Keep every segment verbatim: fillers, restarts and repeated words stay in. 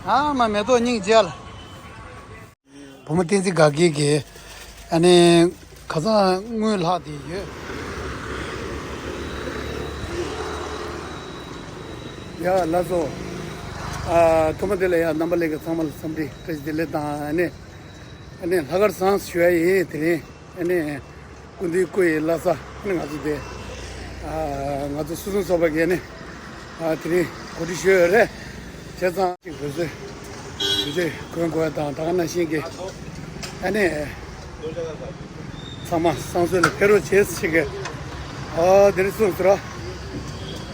ཨ་མ་མེ་ཏོག་སྙིང་རྗེ་ལ། བུ་མོ་བསྟན་འཛིན་དགའ་སྐྱིད་ཀྱིས་ཨ་ནི་ཁ་སང་དངུལ་ལྷག་དེ་ཡོད། ཡ་ལགས་སོ། ཨ་ཐོག་མ་དེ་ལ་ཡ་རྣམ་པ་ལྷན་རྒྱས་ཚང་མ་ལ་འཚམས་འདྲི་བཀྲ་ཤིས་བདེ་ལེགས་དང་ཨ་ནི་ཨ་ནི་ལྷག་དཀར་བཟང་ཞུ་ཡ་ཡིན། དེ་རིང་ཨ་ནི་སྐུ་མདུན་སྐུ་ཡི་བླ་གཟའ་ཨ་ནི་ང་ཚོ་དེ་ཨ་ང་ཚོ་སོ་སོ་ཚོགས་པ་གིས་ཨ་ནི་ཨ་དེ་རིང་གོ་སྒྲིག་ཞུས་ཡོད་རེད། བྱས་ཙང་ཅིག་འབུལ་ཚོད་འབུལ་ཚོད་གོན་དགོས་དང་ད་ག་ནང་བཞིན་གྱི་ཨ་ནི་ཚང་མ་བསང་གསོལ་ལ་ཕེབས་རོགས་བྱེད་ཟེར་གི། ཨ་དེ་རིང་གསུངས་ཟེར་ར།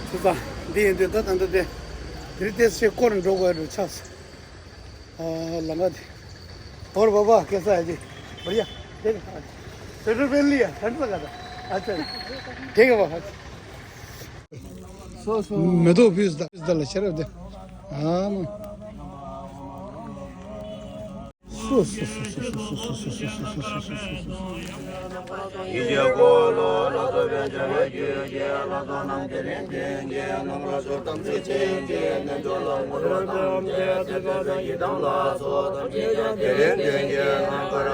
སོང་ཙང་འདི་ཡིན་དུས་ད་ད་ལྟ་དེ་དེ་རིང་ཏོག་ཙམ་སྐོར་འགྲོ་དགོས་རུ་ཆགས་སོང་། ཨ་ལམ་ཁ་དེ། और बाबा कैसा है जी? बढ़िया। देख, स्वेटर पहन लिया, ठंड लगा था। अच्छा, ठीक है बाबा। सो सो। मैं तो ऑफिस था, ऑफिस था, लच्छा रहते। हाँ, मैं। सो सो सो सो सो सो सो सो सो सो सो सो सो सो। ཡེ་ཤེས་འཁོར་ལོ་ལ་སོགས་པའི་བྱ་བའི་རྒྱུད་ཀྱི་ལྷ་ཚོགས་རྣམས་དེ་རིང་མདུན་གྱི་ནམ་མཁར་སོགས་དམ་ཚིག་ཅན་གྱི་རྣལ་འབྱོར་ལ་ངུ་རོལ་གཏམ་བཅས་ཏེ་བོད་པའི་ཡི་དམ་ལ་སོགས་ཐམས་ཅད་ཀྱང་དེ་རིང་མདུན་གྱི་ནམ་མཁར་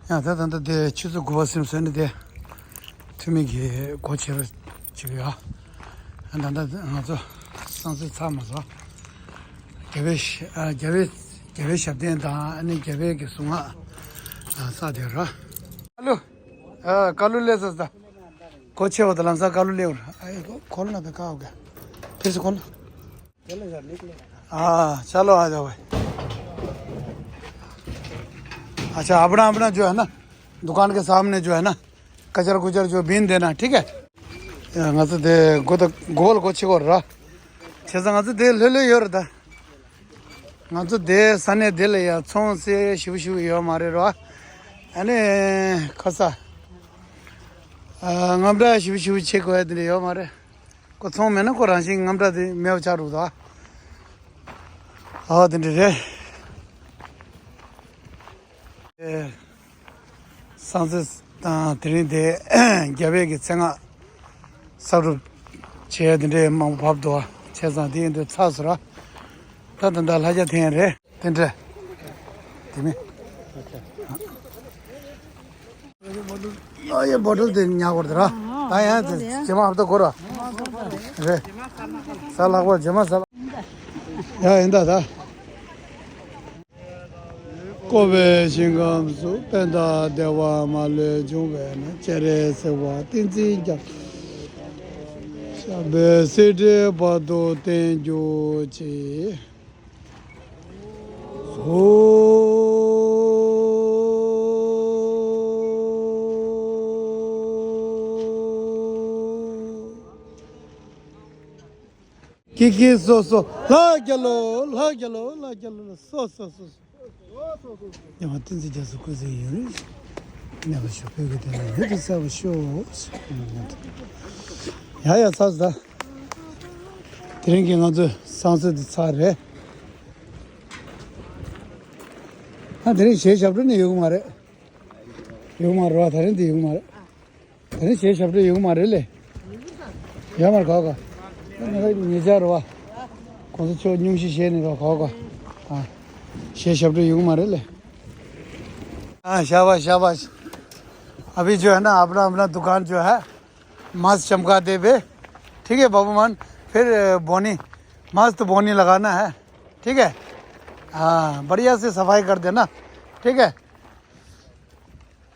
ཡང་ད་ད་ད་དེ་ཆུ་ཚོད་དགུ་པ་ཟིན་ཟེར་ནས་དེ་འཐུས་མི་གིས་སྒོ་ཕྱེ་རོགས་བྱེད་ཀྱི་ཡོད། ད་ད་ང་ཚོ་བསང་གསོལ་ཚར་མ་སོང་། རྒྱལ་བའི་ཞབས་ཨ་རྒྱལ་བའི་རྒྱལ་བའི་ཞབས་བརྟན་དང་ཨ་ནི་རྒྱལ་བའི་གི་གཟུངས་སྔགས་ཨ་བསགས་བསྡད་ར། ཀ་ལུ། ཨ་ཀ་ལུ་སླེབས་ཚར་ད། སྒོ་ཕྱེ་བ་དང་ལམ་སང་ཀ་ལུ་སླེབས་ར། ཨ་ཁོ་ལ་ན་བེ་ཀ་ཨོ་ག་ཕེ་སི་ཁོ་ལ། ཨ་ཆ་ལོ་ཨ་ད་བ། अच्छा, अपना अपना जो है ना, दुकान के सामने जो है ना, कचरा कुचरा जो बीन देना, ठीक है? ང་ཚོ་དེ་སྒོ་ད་སྒོ་ལ་སྒོ་ཕྱེ་དགོས་ར། བྱས་ཙང་ང་ཚོ་དེ་ལྷོད་ལྷོད་ཡོད་རེད་ད། ང་ཚོ་དེ་ས་གནས་དེ་ལ་ཡ་ཚོང་ཟེར་ཞེ་པོ་ཞེ་པོ་ཡོད་མ་རེད་ར། ཨ་ནི་ཁ་ས་ཨ་དངངས་སྐྲག་ཞེ་པོ་ཞེ་པོ་བྱེད་དགོས་ཡ་དེ་འདྲ་ཡོད་མ་རེད། ཁོ་ཚོང་མེད་ན་ཁོ་རང་བཞིན་དངངས་སྐྲག་དེ་མེད་པ་ཆགས་འགྲོ་གི་འདུག་ཨ། ཨ་དེ་འདྲ་རེད། ཨེ། བསང་གསོལ་དང་དེ་རིང་དེ་རྒྱལ་བའི་གི་མཚན་སྔགས་བསགས་སྒྲུབ་བྱས་དེ་འདྲའི་མང་པོ་བབས་འདུག་བ། བྱས་ཙང་དེ་ཡིན་དུས་ཚར་སོང་ར། ད་ད་ད་ལྷ་རྒྱ་འཐེན་རེད་དེ་འདྲ། དེ་མིན། ཨ་ཡེ་བོ་ཊལ་དེ་ཉར་དགོས་རེད་ར། ད་ཡང་དེ་རྗེས་མ་ཧབ་ཏ་འགོར་བ་རེད། ས་ལྷག་པ་རྗེས་མ་ས་ལྷག་ཡ་ཡིན་ད་ད། བསྐོར་བའི་ཞིང་ཁམས་སུ། པད་ཟླ་བདེ་བ་མ་ལུས་འབྱུང་བས་ན། སྤྱན་རས་གཟིགས་དབང་བསྟན་འཛིན་རྒྱལ། ཞབས་པད་སྲིད་མཐའི་བར་དུ་བརྟན་གྱུར་ཅིག་ཧོ། ཀི་ཀི་སོ་སོ། ལྷ་རྒྱལ་ལོ། ལྷ་རྒྱལ་ལོ། ལྷ་རྒྱལ་ལོ། སོ་སོ་སོ་སོ། ཉི་མ་བསྟན་འཛིན་རྒྱ་མཚོ་སྐུ་ཚེ་ཡུན་རིང་གནས་པར་ཤོག་བོད་ཀྱི་དོན་ལ་མྱུར་དུ་གསལ་བར་ཤོག་ཡ་ཡ་ཚར་སོང་ད། དེ་རིང་གི་ང་ཚོའི་བསང་གསོལ་འདི་ཚར་རེད། ཨ་དེ་རིང་གཞས་ཞབས་བྲོ་ནི་ཡོད་གི་མ་རེད། ཡོད་མ་རེད་བ། ད་རིང་འདི་ཡོད་མ་རེད། ད་རིང་གཞས་ཞབས་བྲོ་ཡོད་མ་རེད་ལེ། ཡོད་མ་རེད་ག་ག་ཉེ་ཆར་བ། གོང་ས་མཆོག་སྙུང་གཞི་བཞེས་ནས་ར་ག་ག་ཨ། གཞས་ཞབས་བྲོ་ཡོད་མ་རེད་ལེ། हाँ शाबाश शाबाश। अभी जो है ना अपना अपना दुकान जो है मस्त चमका दे बे। ठीक है बाबू मान। फिर बोनी मस्त बोनी लगाना है। ठीक है। हाँ बढ़िया से सफाई कर देना। ठीक है।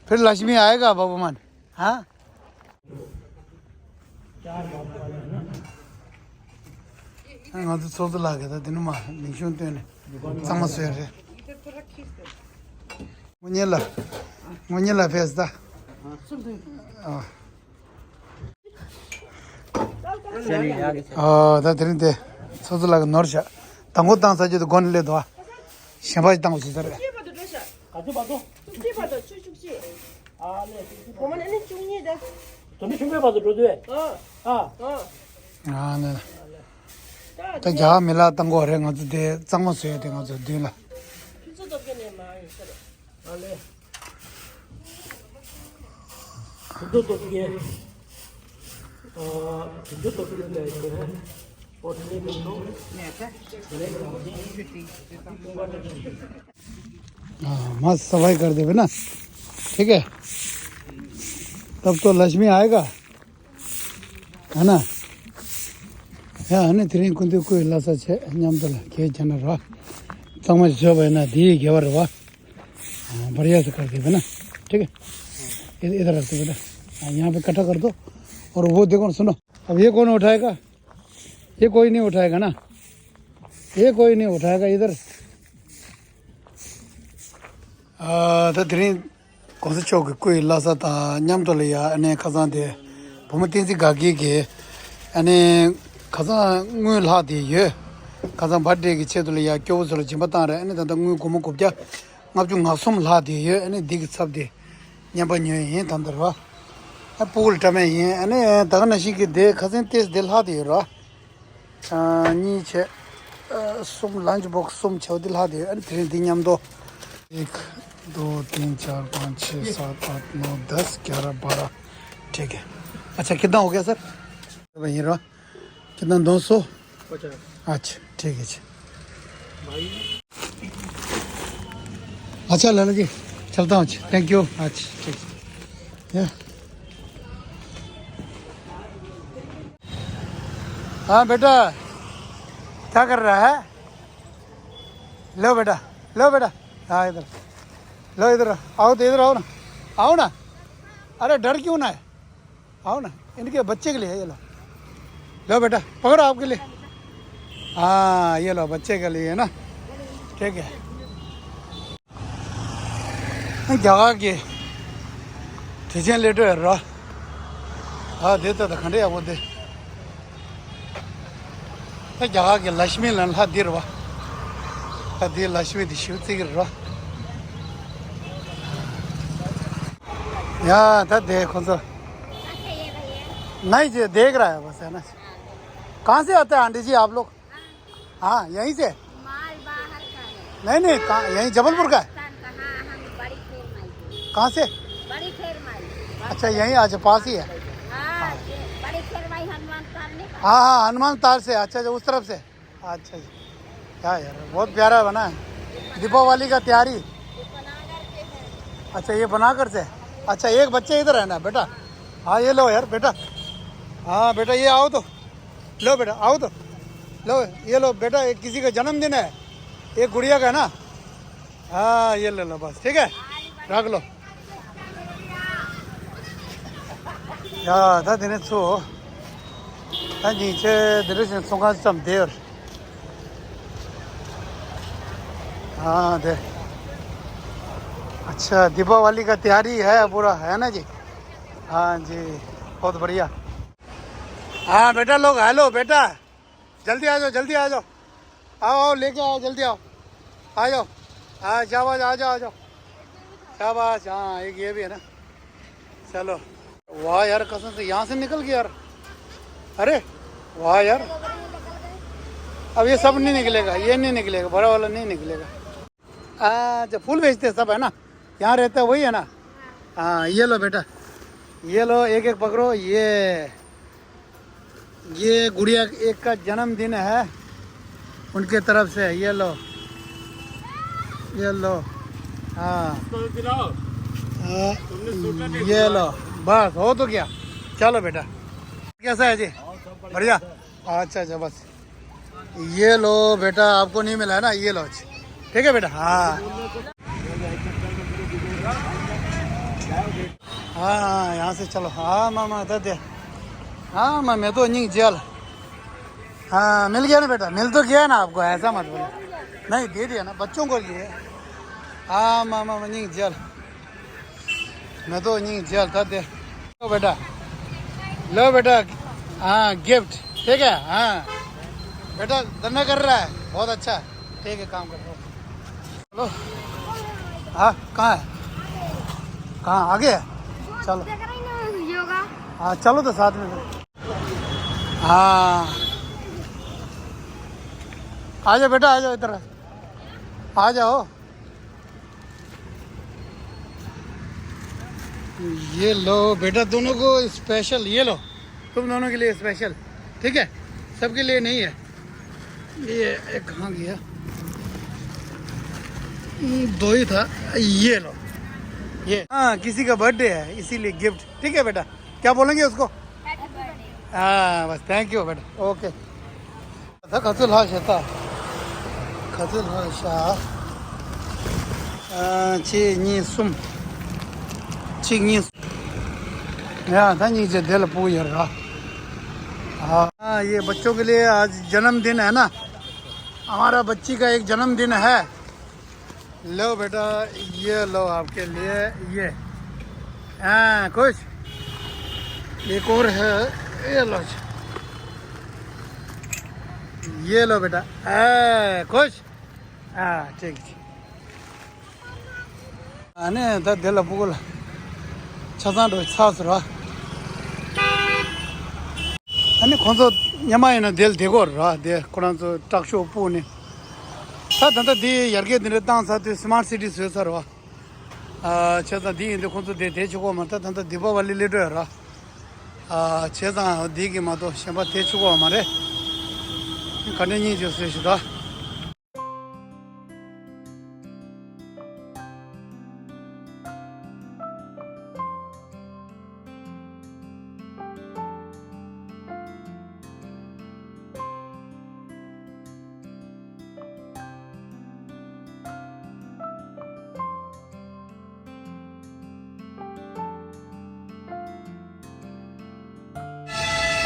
फिर लक्ष्मी आएगा बाबू मान। हाँ। ང་ཚོ་ཚོགས་གཙོ་ལགས་ཀྱིས་ད་དེ་ནི་མ་མིང་གཞུང་བཏོན་ནས་གཙང་མ་བཟོས་རེད། དངོས་གཉེར་ལ། དངོས་གཉེར་ལ་ཕེབས་ད། ཨ། ཨ་ད་དེ་རིང་དེ་ཚོགས་གཙོ་ལགས་ཀྱིས་ནོར་བཞག་དང་པོ་བཏང་ཚར་རྒྱུ་དེ་སྒོ་ནས་སླེབས་འདུག་ཨ། གཞན་པ་ཞིག་བཏང་བ་བཟོས་ཚར་རེད། བཅུ་གཅིག་བར་དུ་ཆུ་བཅུ་གཅིག་ཨ་ལས། སྒོར་མོ་ཨ་ནི་བཅུ་གཉིས་དང་། དོ་མི་ཆུང་པའི་བར་དུ་འགྲོ་དུས། ཨ་ཨ། ཨ་ནི། ད་རྒྱ་གར་མི་ལ་བཏང་གོ་རེད། ང་ཚོ་དེ་གཙང་མ་བཟོས་ཏེ་ང་ཚོ་མདུན་ལ། ཕུན་ཚོགས་སྟོབས་རྒྱལ་ནས་མ་ཡིན་ས་རེད། ཨ་ལས། ཕུན་ཚོགས་སྟོབས་རྒྱལ། ཨ་ཕུན་ཚོགས་སྟོབས་རྒྱལ་ནས་ཡིན་ས་རེད། हाँ, मस्त सफाई कर देवे ना, ठीक है, तब तो लक्ष्मी आएगा, है ना। ཡ་ཨ་ནི་དེ་རིང་སྐུ་མདུན་སྐུའི་བླ་གཟའ་བྱས་མཉམ་དུ་ལ་གས་བྱས་ན་ར། གཙང་མ་ཞིག་བཟོས་པ་ཡིན་ན་དེའི་དགེ་བ་རེད་བ། हाँ, बढ़िया से कर देवे ना, ठीक है। इधर रख दो बेटा। हाँ, यहाँ पे इकट्ठा कर दो और वो देखो ना, सुनो, अब ये कौन उठाएगा? ये कोई नहीं उठाएगा ना, ये कोई नहीं उठाएगा इधर। ཨ་ད་དེ་རིང་གོང་ས་མཆོག་གི་སྐུའི་བླ་གཟའ་དང་མཉམ་དུ་ལ་ཡ་ཨ་ནི་ཁ་སང་དེ་བུ་མོ་བསྟན་འཛིན་དགའ་སྐྱིད་ཀྱི་ཨ་ནི་ཁ་སང་དངུལ་ལྷག་དེ་ཡོད། ཁ་སང་བར་ཌེ་གི་ཆེད་དུ་ལ་ཡ་སྐྱོ་བོ་ཚོ་ལ་སྦྱིན་པ་བཏང་རེད། ཨ་ནི་ད་ལྟ་དངུལ་སྒོར་མོ་དགུ་བརྒྱ་ལྔ་བཅུ་ང་གསུམ་ལྷག་དེ་ཡོད། ཨ་ནི་འདི་གི་ཚབ་དེ་བརྙན་པར་ཉོས་ཡིན། ད་ལྟ་ར་ཨ་སྤུ་གུ་ལ་སྤྲད་མེད་ཡིན། ཨ་ནི་ད་ག་ནང་བཞིན་གྱི་དེ་ཁ་སང་ཏེས་དེ་ལྷག་དེ་ཡོད་ར། ཨ་གཉིས་བྱས། ཨ་གསུམ། लंच बॉक्स གསུམ་བྱས་པ་འདི་ལྷག་དེ་ཨ་ནི་དེ་རིང་འདི་མཉམ་དུ། एक, दो, तीन, चार, पाँच, छः, सात, आठ, नौ, दस, ग्यारह, बारह। ठीक है। अच्छा, कितना हो गया सर? ཡིན་ར། कितना, दो सौ? अच्छा, ठीक है जी। अच्छा लाला जी, चलता हूँ। Thank you. अच्छा, ठीक है। हाँ बेटा, क्या कर रहा है? लो बेटा, लो बेटा, हाँ इधर, लो इधर आओ, तो इधर आओ ना, आओ ना। अरे डर क्यों ना है, आओ ना। इनके बच्चे के लिए है, ये लो, लो बेटा, पकड़ो, आपके लिए। हाँ ये लो, बच्चे के लिए है ना, ठीक है। རྒྱ་གར་གྱི་དྲིན་ཅན་སླེབས་འགྲོ་ཡ་ར། ཨ་དེ་ལྟ་ད་ག་འདྲ་ཡག་པོ་འདི། ད་རྒྱ་གར་གྱི་ལ་ཤི་མི་ལ་ལྷ་འདི་ར་བ། ད་འདི་ལ་ཤི་མི་འདི་ཞིབ་རྩིས་ཀྱི་ར། ཡ་ད་དེ་ཁོ་ཚོ། नहीं जी, देख रहा है बस, है ना। कहाँ से आते हैं आंटी जी आप लोग? हाँ, यहीं से? माल बाहर का है। नहीं, नहीं, कहाँ, यहीं जबलपुर का है? राजस्थान का, हाँ, हम बड़ी खेर माई के। कहाँ से? बड़ी खेर माई। अच्छा, यहीं, अच्छा, पास ही है। हाँ, ये बड़ी खेर माई हनुमान ताल नहीं पड़ता? हाँ, हाँ, हनुमान ताल से, अच्छा, अच्छा, उस तरफ से। अच्छा जी। क्या यार, बहुत प्यारा बना है। दीपावली का तैयारी। ये बनारस से है। अच्छा, ये बनारस से। अच्छा, एक बच्चा इधर है ना बेटा? हाँ, ये लो यार बेटा। हाँ बेटा, ये आओ तो। लो बेटा, आओ तो। लो, ये लो बेटा, ये किसी का जन्मदिन है, ये गुड़िया का ना। हाँ, ये ले लो बस, ठीक है, रख लो। ཡ་ད་དེ་ནས་ཚུར། ད་ཉིན་ཆེ་འདི་འདྲ་ཞིག་ཚོང་ཁང་ཙམ་བསྡད་ཡོད། हाँ दे। अच्छा, दीपावली का तैयारी है पूरा, है ना जी? हाँ जी, बहुत बढ़िया। हाँ बेटा लोग, हेलो बेटा, जल्दी आ जाओ, जल्दी आ जाओ। आओ, आओ, लेके आओ, जल्दी आओ। आ जाओ। हाँ, शाबाश, आ जाओ, आ जाओ। शाबाश। हाँ, एक ये भी है ना। चलो। वाह यार, कसम से यहाँ से निकल गया यार। अरे, वाह यार। अब ये सब नहीं निकलेगा, ये नहीं निकलेगा, बड़ा वाला नहीं निकलेगा। अच्छा, फूल बेचते सब, है ना? यहाँ रहता है वही, है ना? हाँ, ये लो बेटा, ये लो, एक एक पकड़ो। ये, ये गुड़िया एक का जन्मदिन है, उनके तरफ से। ये लो, ये लो। हाँ। इसको तो दिलाओ। हाँ, तुमने सूट नहीं ये दिया। लो, बस हो तो क्या। चलो बेटा, कैसा है जी? बढ़िया। अच्छा अच्छा, बस ये लो बेटा, आपको नहीं मिला है ना, ये लो। ठीक है बेटा। हाँ हाँ, यहाँ से चलो। हाँ मामा, दे दे। हाँ मामा, मैं तो नहीं जेल। हाँ, मिल गया ना बेटा, मिल तो गया ना आपको, ऐसा मत बोलो। नहीं, दे दिया ना बच्चों को लिए। हाँ मामा, मैं नहीं जेल। मैं तो नहीं जेल था दे। लो बेटा, लो बेटा। हाँ, गिफ्ट। ठीक है। हाँ बेटा, धंधा कर रहा है, बहुत अच्छा है। ठीक है, काम कर। हेलो। हाँ, कहाँ है? हाँ, आगे। चलो। देख रही ना योगा। हाँ, चलो तो साथ में फिर। हाँ। आ जाओ बेटा, आ जाओ इधर। आ जाओ। ये लो बेटा, दोनों को स्पेशल, ये लो, तुम दोनों के लिए स्पेशल, ठीक है? सबके लिए नहीं है। ये एक कहाँ गया? हम्म, दो ही था। ये लो, ये, हाँ, किसी का बर्थडे है, इसीलिए गिफ्ट। ठीक है बेटा, क्या बोलेंगे उसको? हाँ, बस, थैंक यू बेटा। ओके। ད་ག་ཚོད་ལྷག་བྱས་ད། ག་ཚོད་ལྷག་བྱས། ཨ། གཅིག་གཉིས་གསུམ། གཅིག་གཉིས། ཡ། ད་སྙིང་རྗེ། དེ་ལ་སྤུ་གུ་ཡོད་ར། हाँ, ये बच्चों के लिए आज जन्मदिन है ना, हमारा बच्ची का एक जन्मदिन है। लो बेटा, ये लो आपके लिए, ये। हाँ, खुश। एक और है, ये लो। ये लो बेटा, हाँ, खुश। हाँ, ठीक, ठीक। ཨ་ནི་ད་དེ་ལ་སྤུ་གུ་ལ་ཆ་ཚང་འགྲོ་ཚར་སོང་ར། ཨ་ནི་ཁོང་ཚོ་སྔོན་མ་ཡིན་ན་དེ་ལ་བསྡད་ཀྱི་ཡོད་རེད་ར། དེ་ཁོ་རང་ཚོ་དྲག་ཤོས་སྤུ་གུ་ནི། ད་ད་ལྟ་དེ་ཡར་རྒྱས་དེ་འདྲ་བཏང་ཚར་དུས་སི་མཱར་སི་ཊི་བཟོས་ཚར་ར། ཨ། བྱས་ཙང་དེ་ཡིན་དུས་ཁོང་ཚོ་དེ་བསྡད་ཆོག་གི་ཡོད་མ་རེད། ད་ད་ལྟ་དི་པ་ཝ་ལི་སླེབས་འགྲོ་ཡོད་ར། ཨ། བྱས་ཙང་དེ་གི་མ་གཏོགས་གཞན་པ་བསྡད་ཆོག་གི་ཡོད་མ་རེད། ག་འདྲ་སྙིང་རྗེ་བཟོས་ཤིག་ད།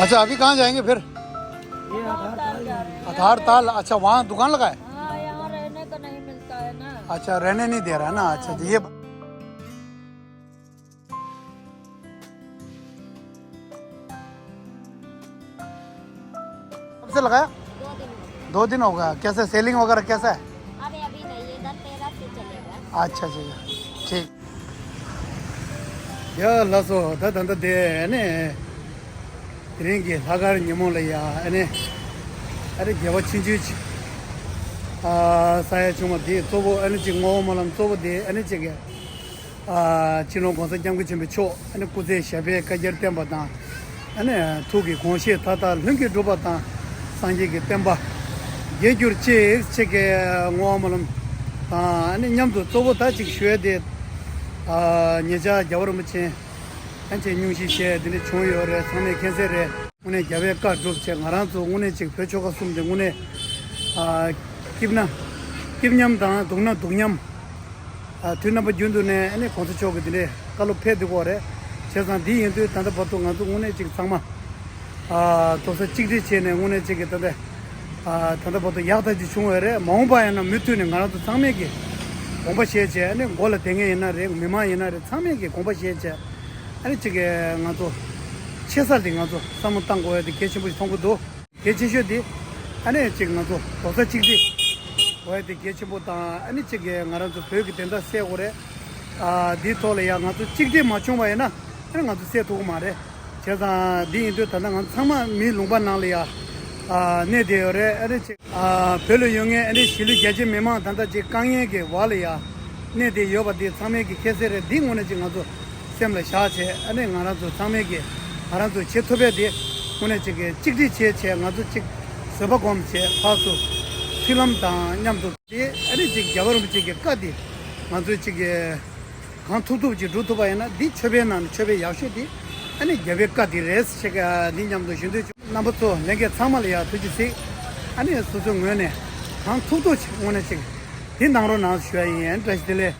अच्छा, अभी कहाँ जाएंगे फिर? ये आधार ताल जा रहे हैं। आधार ताल, अच्छा, वहाँ दुकान लगा है? हाँ, यहाँ रहने को नहीं मिलता है ना। अच्छा, रहने नहीं दे रहा है ना। अच्छा, तो ये कब से लगाया? दो दिन हो गए। दो दिन हो गया। कैसे सेलिंग वगैरह कैसा है? अरे अभी नहीं, ये दस तेरह से चलेगा। अच्छा, अच्छा, अच्छा। ठीक। ཡ་ལགས་སོ། ད་ད་ལྟ་དེ་ཨ་ནི་དེ་རིང་གི་ལྷག་དཀར་ཉིན་མོ་ལ་ཡ་ཨ་ནི་ཨ་རེ་དགེ་བ་ཆུང་ཆུང་ཅིག་ཨ་ས་ཡ་ཆུང་མ་དེ་གཙོ་བོ་ཨ་ནི་ཅིག་བསྔོ་བ་སྨོན་ལམ་གཙོ་བོ་དེ་ཨ་ནི་ཅིག་གི་ཨ་སྤྱི་ནོར་༸གོང་ས་༸སྐྱབས་མགོན་ཆེན་པོ་མཆོག་ཨ་ནི་སྐུ་ཚེ་ཞབས་པད་བསྐལ་བརྒྱར་བརྟན་པ་དང་། ཨ་ནི་ཐུགས་ཀྱི་དགོངས་བཞེད་མཐའ་དག་ལྷུན་གྱིས་འགྲུབ་པ་དང་། སངས་རྒྱས་ཀྱི་བསྟན་པ་རྒྱས་གྱུར་ཅིག་ཅེས་ཀྱི་བསྔོ་བ་སྨོན་ལམ་དང་། ཨ་ནི་མཉམ་དུ་གཙོ་བོ་ད་ཅིག་ཞུ་ཡ་དེ། ཨ་ཉེ་ཆར་རྒྱལ་བ་རིན་པོ་ཆེ་ཨ་ཅེ་སྙུང་གཞི་བྱས་དེ་འདྲ་བྱུང་ཡོད་རེད། ཚང་མས་མཁྱེན་གསལ་རེད། དངོས་གནས་རྒྱལ་བའི་བཀའ་སྒྲུབ་བྱས། ང་རང་ཚོ་དངོས་གནས་ཅིག་བོད་ཆོལ་ཁ་གསུམ་དེ་དངོས་གནས་ཨ་སྐྱིད་ན་སྐྱིད་མཉམ་དང་སྡུག་ན་སྡུག་མཉམ། ཨ་དུས་རྣམ་པ་རྒྱུན་དུ་ནས་ཨ་ནི་གོང་ས་མཆོག་གི་དེ་འདྲའི་བཀའ་སློབ་ཕེབས་བསྡད་ཀྱི་ཡོད་རེད། བྱས་ཙང་འདི་ཡིན་དུས་ད་ལྟ་བར་དུ་ང་ཚོ་དངོས་གནས་ཅིག་ཚང་མ་ཨ་རྡོག་རྩ་གཅིག་སྒྲིལ་བྱས་ནས་དངོས་གནས་ཅིག་གི་ད་ལྟ་ཨ་ད་ལྟ་བར་དུ་ཡག་ཐག་ཅིག་བྱུང་བ་རེད། མ་འོངས་པ་ཡིན་ན་མུ་མཐུད་ནས་ང་རང་ཚོ་ཚང་མས་ཀྱི་དགོངས་པ་བཞེས་བྱས། ཨ་ནི་འགོ་ལ་བསྡད་མཁན་ཡིན་ན་རེད། མི་མང་ཡིན་ན་རེད། ཚང་མས་ཀྱི་དགོངས་པ་བཞེས་བྱས། ཨ་ནི་ཅིག་གི་ང་ཚོ་ཆེ་སར་དེ་ང་ཚོ་བསམ་བློ་བཏང་དགོས་ཡ་དེ་གལ་ཆེན་པོ་ཞིག་མཐོང་གི་འདུག་གལ་ཆེ་ཤོས་དེ་ཨ་ནི་ཅིག་ང་ཚོ་རྡོག་རྩ་གཅིག་སྒྲིལ་དགོས་ཡ་དེ་གལ་ཆེན་པོ་དང་། ཨ་ནི་ཅིག་གི་ང་རང་ཚོ་བོད་ཀྱི་བདེན་མཐའ་གསལ་དགོས་རེད། ཨ་འདིའི་ཐོག་ལ་ཡང་ང་ཚོ་གཅིག་སྒྲིལ་མ་བྱུང་བ་ཡིན་ན་ཨ་ནི་ང་ཚོ་གསལ་ཐུབ་ཀྱི་མ་རེད། བྱས་ཙང་འདི་ཡིན་དུས་ད་ལྟ་ང་ཚོ་ཚང་མ་མིའི་ལུང་པ་ནང་ལ་ཡ་ཨ་གནས་བསྡད་ཡོད་རེད། ཨ་ནི་ཅིག་ཨ་བོད་ལ་ཡོད་མཁན་ཨ་ནི་གཞིས་ལུས་རྒྱ་ཆེ་མི་མང་ད་ལྟ་ཅིག་དཀའ་ངལ་གྱི་འོག་ལ་ཡ་གནས་བསྡད་ཡོད་པ་འདི་ཚང་མས་ཀྱི་མཁྱེན་གསལ་རེད། འདི་དངོས་གནས་ཅིག་ང་ཚོ་སེམས་ལ་བཞག་བྱས། ཨ་ནི་ང་རང་ཚོ་ཚང་མས་ཀྱི་ང་རང་ཚོ་བྱེད་ཐུབ་པ་དེ་དངོས་གནས་ཅིག་གི་གཅིག་སྒྲིལ་བྱས་བྱས། ང་ཚོ་ཅིག་བཟོད་པ་སྒོམ་བྱས། ཕར་ཚུར་མཐུན་ལམ་དང་མཉམ་དུ་དེ་ཨ་ནི་ཅིག་རྒྱལ་བ་རིན་པོ་ཆེ་གི་བཀའ་དེ་ང་ཚོས་ཅིག་གི་གང་ཐུབ་ཐུབ་ཅིག་སྒྲུབ་ཐུབ་པ་ཡིན་ན། འདི་ཆོས་པའི་ནང་ནས་ཆོས་པའི་ཡག་ཤོས་དེ་ཨ་ནི་རྒྱལ་བའི་བཀའ་དེ་རེད་ཅེས་འདི་མཉམ་དུ་ཞུ་འདོད་བྱུང་། རྣམ་པ་ཚོ་ལྷན་རྒྱས་ཚང་མ་ལ་ཡང་ཐུགས་རྗེ་གཟིགས། ཨ་ནི་སོ་སོའི་ངོས་ནས་གང་ཐུབ་ཐུབ་ཅིག་དངོས་གནས་ཅིག་འདི་གནང་རོགས་གནང་ཞུ་ཡ་ཡིན། བཀྲ་ཤིས་བདེ་ལེགས།